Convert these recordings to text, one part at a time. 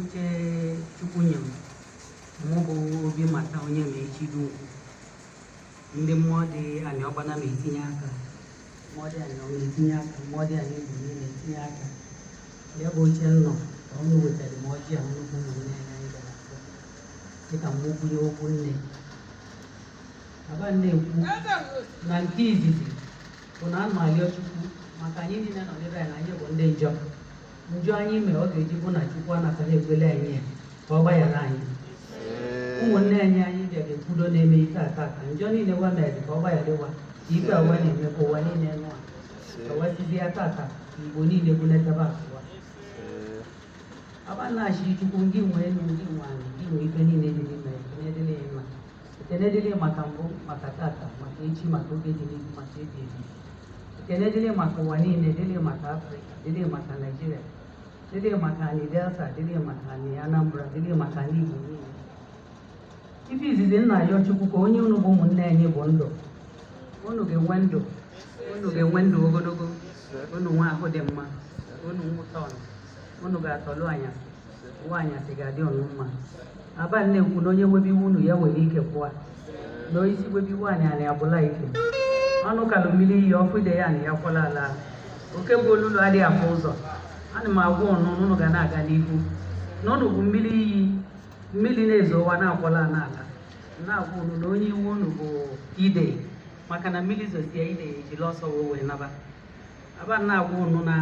Oche Chukwu nye m, mụ bụ Obi Mata onye ma echi ukwu. Ndị mmụọ dị anyị ọgbana ma etinye aka, mmụọ dị anyị ọma etinye aka, mmụọ dị anyị Igbo niile etinye aka. Ya bụ oche nnọ ka unu wetara m ọjị a, nnukwu ụmụnne anyị anyị gara afọ dịka m kwunye okwu nne. Aba na-ekwu na nke izizi bụ na ana m arịọ Chukwu maka anyị niile nọ n'ebe a, na anyị bụ ndị njọ. Njọ anyị mere ọ ga-eji bụ na Chukwu anataghị ekwele anyị ya, ka ọ gbaghara anyị. Ụmụnne anyị anyị bịara ekwudo na-eme ife a tata, njọ niile wa mere ka ọ gbaghara wa, ka ife a wa na-eme ka ụwa niile nụa, ka wa sizie tata ka Igbo niile bunataba akụwa. Aba na-achị Chukwu, ngị nwe elu, ngị nwe anyị, ngị nwe ife niile dị n'ime ya. Ekene dịrị ya mma, ekene dịrị maka mbụ, maka tata, maka echi, maka oge dị n'ihu, maka ebi ebi. Ekene dịrị maka ụwa niile, dịrị maka Afrịka, dịrị maka Naijiria, dịrị maka anyị Delta, dịrị maka anyị Anambra, dịrị maka anyị Igbo niile. Ife izizi nna ayọ Chukwu ka onye unu bụ ụmụnne anyị bụ ndụ. Unu ga-enwe ndụ, unu ga-enwe ndụ ogologo, unu nwe ahụ dị mma, unu nwụta ọnụ, unu ga-atọlụ anyasị, ụwa anyasị ga-adị ọnụ mma. Aba na-ekwu na onye webe iwu unu ya were ike pụọ na isi webe iwu anyị, anyị abụla ike ọnụ kalụ mmiri iyi ọkụ ide ya na ya kwọla ala oke bụ olulu adịghị afụ ụzọ. Ana m agwa ụnụ na unu ga na-aga n'ihu, na unu bụ mmiri iyi, mmiri na-ezo ụwa na-akwọla n'ala. Na-agwa unu na onye iwu unu bụ ide, maka na mmiri zosie ide ejiri ọsọ wee wee naba. Aba na-agwa unu na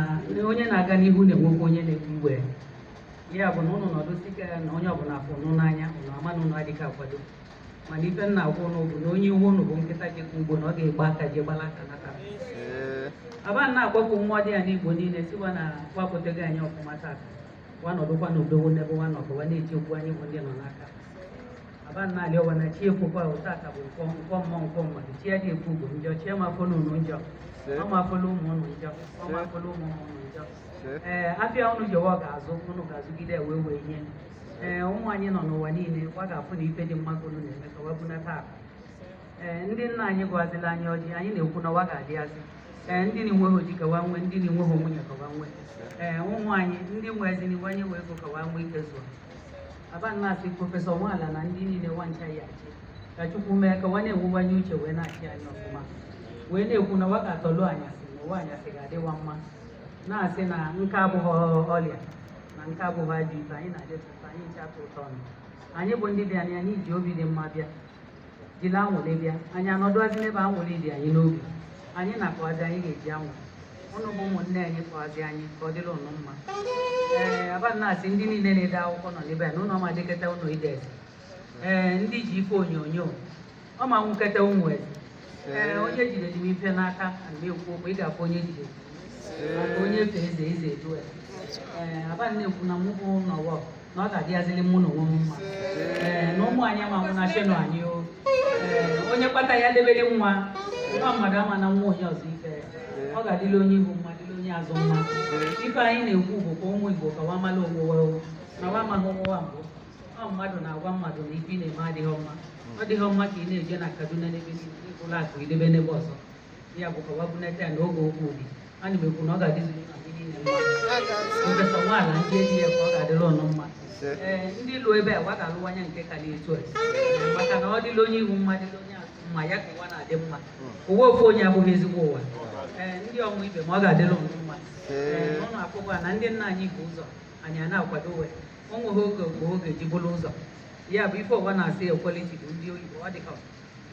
onye na-aga n'ihu na-enwekwa onye na-ekwu iwe ya, bụ na unu nọdụ sike na onye ọbụla afụ unu n'anya, unu ama na unu adịghị akwado. Mana ife m na-agwa unu bụ na onye iwu unu bụ nkịta jekwa ugbo, na ọ ga-egbe aka je gbala aka nata. Aba na-agbapụ mmụọ dị ya n'Igbo niile siwa na wapụtaghị anyị ọfụma tata, wa nọdụkwa n'udowo n'ebe wa nọkọ wa na-echekwu anyị bụ ndị nọ n'aka. Aba na-alị ọwa na chi ekwukwa tata bụ nkwọ nkwọ mmụọ, nkwọ mmadụ, chi adị ekwu ugbo njọ, chi amafọlụ unu njọ, ọ mafọlụ ụmụ unu njọ, ọ mafọlụ ụmụ ụmụ unu njọ. Ee, afịa unu jewa ọ ga-azụ, unu ga-azụgide wee wee nye. Ee, ụmụ anyị nọ n'ụwa niile wa ga-afụ na ife dị mma ka unu na-eme ka wa bunata akụ. Ee, ndị nna anyị gọzila anyị ọjị, anyị na-ekwu na wa ga-adịazị. Ee, ndị na-enweghị oji ka wa nwee, ndị na-enweghị nwunye ka wa nwee. Ee, ụmụ anyị ndị nwe eziniwanye wee ego ka wa nwee ike zụọ. Aba na-asị Professor Nwala na ndị niile nwa ncha ya achị, ka Chukwu mee ka wa na-enwewanye uche wee na-achị anyị ọfụma, wee na-ekwu na wa ga-atọlụ anyasị na ụwa anyasị ga-adịwa mma. Na-asị na nke abụghị ọrịa, na nke abụghị ajọ ife anyị na-adịtụ ụtọ, anyị ncha atụ ụtọ ọnụ. Anyị bụ ndị bịa anyị ji obi dị mma bịa, jiri anwụlị bịa, anyị anọdụazị n'ebe anwụlị dị anyị n'obi, anyị na-akọwazi anyị ga-eji anwụ ụnụ bụ ụmụnne anyị kọwazi anyị ka ọ dịrị ụnụ mma. Ee, aba na-asị ndị niile na-ede akwụkwọ nọ n'ebe a na ụnụ ọma dịketa ụnụ ide eze. Ee, ndị ji ife onyonyo ọ ma nwuketa ụmụ eze. Ee, onye jidere m ife n'aka, ana m ekwu okwu, ị ga-afụ onye jide maka onye efe eze eze edu ya. Ee, aba na-ekwu na mụ bụ nọwọ na ọ ga-adịazili mụ na onwe m mma. Ee, na ụmụ anyị ama nwụ na chenụ anyị o. Ee, onye kpata ya debere nwa nwa mmadụ ama na nwa onye ọzọ ife ọ ga-adịla onye ihu mma, dịla onye azụ mma. Ife anyị na-ekwu bụ ka ụmụ Igbo ka wa mara onwe wa o, na wa amaghị onwe wa mbụ. Ọ mmadụ na-agwa mmadụ na ife ị na-eme adịghị mma, ọ dịghị mma ka ị na-eje na Kaduna n'ebe niile ụlọ akụ idebe n'ebe ọzọ. Ya bụ ka wa bunata ya n'oge okwu dị. Ana m ekwu na ọ ga-adịziri anyị niile mma. Professor Nwala, ndị eji ya ka ọ ga-adịrị ụnụ mma. Ee, ndị lụ ebe a wa ga-alụwanye nke ka na-etu a, maka na ọ dịla onye ihu mma, dịla onye azụ mma, ya ka ụwa na-adị mma. Ụwa ofu onye abụghị ezigbo ụwa. Ee, ndị ọmụ ibe ma ọ ga-adịrị ụnụ mma. Ee, ụnụ akwụkwọ na ndị nna anyị bụ ụzọ anyị a na-akwado we o nweghị oge mgbe oge ji bụrụ ụzọ ya bụ ife ụwa na-asị equality bụ ndị oyibo ọ dịka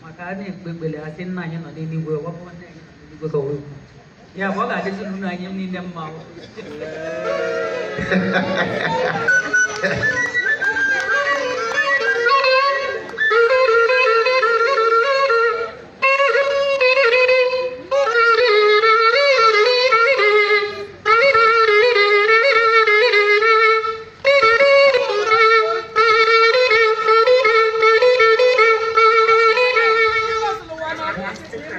maka a na-ekpe ekpere asị nna anyị nọ n'eluigwe, wapụ nne anyị nọ n'eluigwe ka o wee kwu ya bụ ọ ga-adịziri unu anyị niile mma o.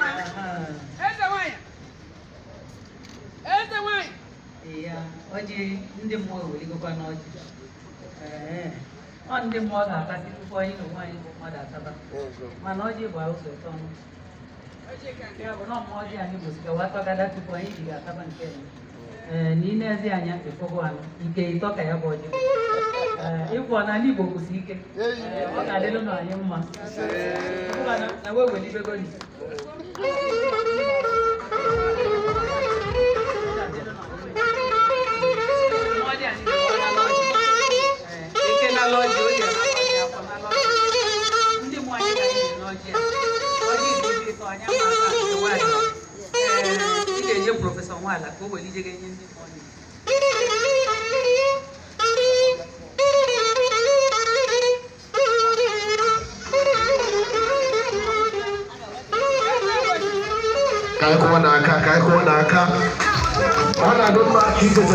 Eze nwanyị! Eze nwanyị! Ya ọjị ndị mmụọ eweligokwa n'ọjị. Ee, ọ ndị mmụọ ga-atasị tupu anyị na onwe anyị bụ mmadụ ataba, mana ọjị bụ ụzọ ịtọ ọnụ. Ya bụ na ọmụọ ọjị anyị bụ sikawa atọgada tupu anyị ji ga-ataba nke ya. Ee, na ị na-ezi anya ịfọgụ anụ nke ịtọ ka ya bụ ọjị. Ee. Ịkwụ n'ala Igbo kwụsị ike. Ọ ga-adịlụ na anyị mma. Ngwa na wee were ibegoni. Mmụọ dị anyị bụ ọ na-alọ ọjị. Ee, eke na-alọ ọjị, oye na-alọ ọjị, afọ na-alọ ọjị. Ndị mmụọ anyị ka anyị na-ele ọjị a. Ọjị dị ibe ịtọ anyị ama aka nke nwaanyị. Ee, ị ga-enye Professor Nwala ka o were ije ga-enye ndị mmụọ anyị. Ka anyị kụwa n'aka, ka anyị kụwa n'aka. Ọ na-adị mma ka icheta.